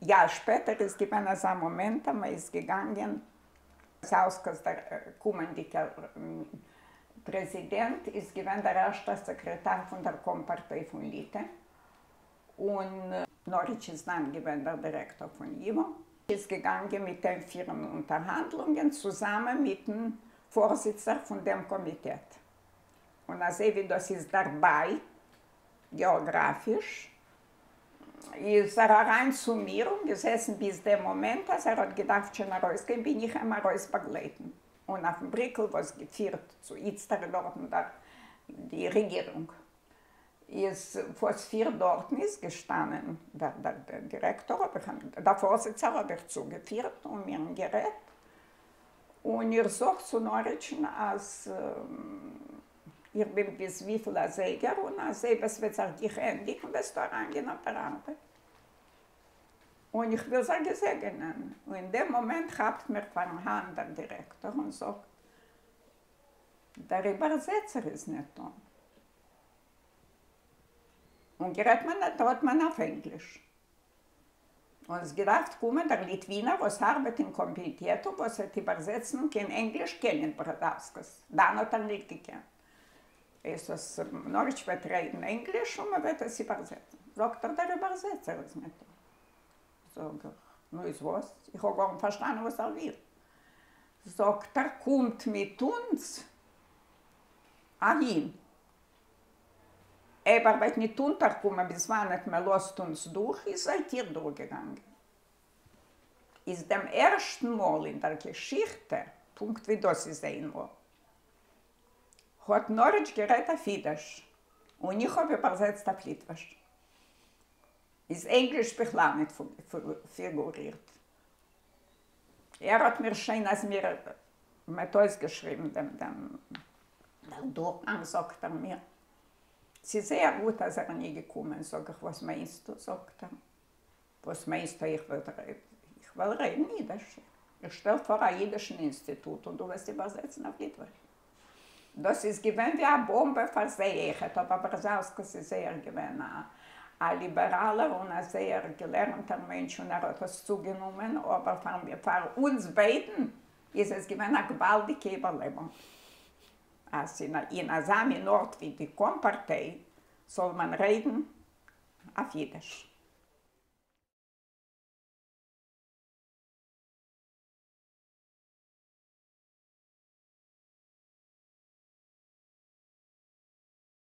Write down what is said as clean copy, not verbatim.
יא, שפעטער איז געווען אזא מאמענט אז מען איז געגאנגען, בראזאוסקאס דער קומענדיגער פרעזידענט איז געווען דער ערשטער סעקרעטאר פון דער קאמפארטיי פון ליטע, און נאריטש איז דאן געווען דער דירעקטאר פון ייווא, איז געגאנגען מיט אים פירן אונטערהאנדלונגען צוזאמען מיטן פארזיצער פון דעם קאמיטעט, און אזוי ווי דאס איז דערביי געאגראפיש, איז ער אריין צו מיר און געזעסן ביז דעם מאמענט אז ער האט געדארפט שוין ארויסגיין בין איך אים ארויס באגלייטן און אויפן בריקל וואס געפירט צו איצטער דארטן דער די רעגירונג איז וואס פירט דארטן איז געשטאנען דער דער דירעקטאר האב איך אים דער פארזיצער האב איך צוגעפירט און מיר האבן גערעדט און איך זאג צו נאריטשן אז איך בין ביז וויפיל אזייגער און אז אויב עס וועט זיך גיך ענדיגן וועסטו אריינגיין אויף דער ארבעט און איך וויל זיך געזעגענען און אין דעם מאמענט כאפט מיר פארן האנט דער דירעקטאר און זאגט דער איבערזעצער איז ניטא און גערעדט מען האט מען אויף ענגליש. און עס געדארפט קומען דער ליטווינער וואס ארבעט אין קאמיטעט און וואס וועט איבערזעצן און קיין ענגליש קען ניט בראזאוסקאס, דאן האט ער ניט געקענט איז עס נאריטש וועט רעדן ענגליש און מען וועט עס איבערזעצן, זאגט ער דער איבערזעצער איז ניטא, זאג איך נו איז וואס, איך האב גארניט פארשטאנען וואס ער וויל, זאגט ער קומט מיט אונז אהין. אויב ער וועט ניט אונטערקומען ביז וואנעט מען לאזט אונז דורך, איז זייט איר דורכגעגאנגען. איז דעם ערשטן מאל אין דער געשיכטע, פונקט ווי דאס איז איינמאל, האט נאריטש גערעדט אויף אידיש, און איך האב איבערזעצט אויף ליטוויש. איז ענגליש בכלל ניט פיגורירט. ער האט מיר שוין אז מיר מ'האט אויסגעשריבן דעם דעם דורכגאנג זאגט ער מיר ס'איז זייער גוט אז ער איז ניט געקומען, זאג איך וואס מיינסטו, זאגט ער וואס מיינסטו איך וועל איך וועל רעדן אידיש, איך שטעל פאר א אידישן אינסטיטוט און דו וועסט איבערזעצן אויף ליטוויש. דאס איז געווען ווי א באמבע פאר זיי אויכעט, אבער בראזאוסקאס איז זייער געווען א ליבעראלער און א זייער געלערנטער מענטש און ער האט עס צוגענומען, אבער פאר אונז ביידן איז עס געווען א געוואלדיגע איבערלעבונג אז אין אזא מין ארט ווי די קאמפארטיי זאל מען רעדן אויף אידיש.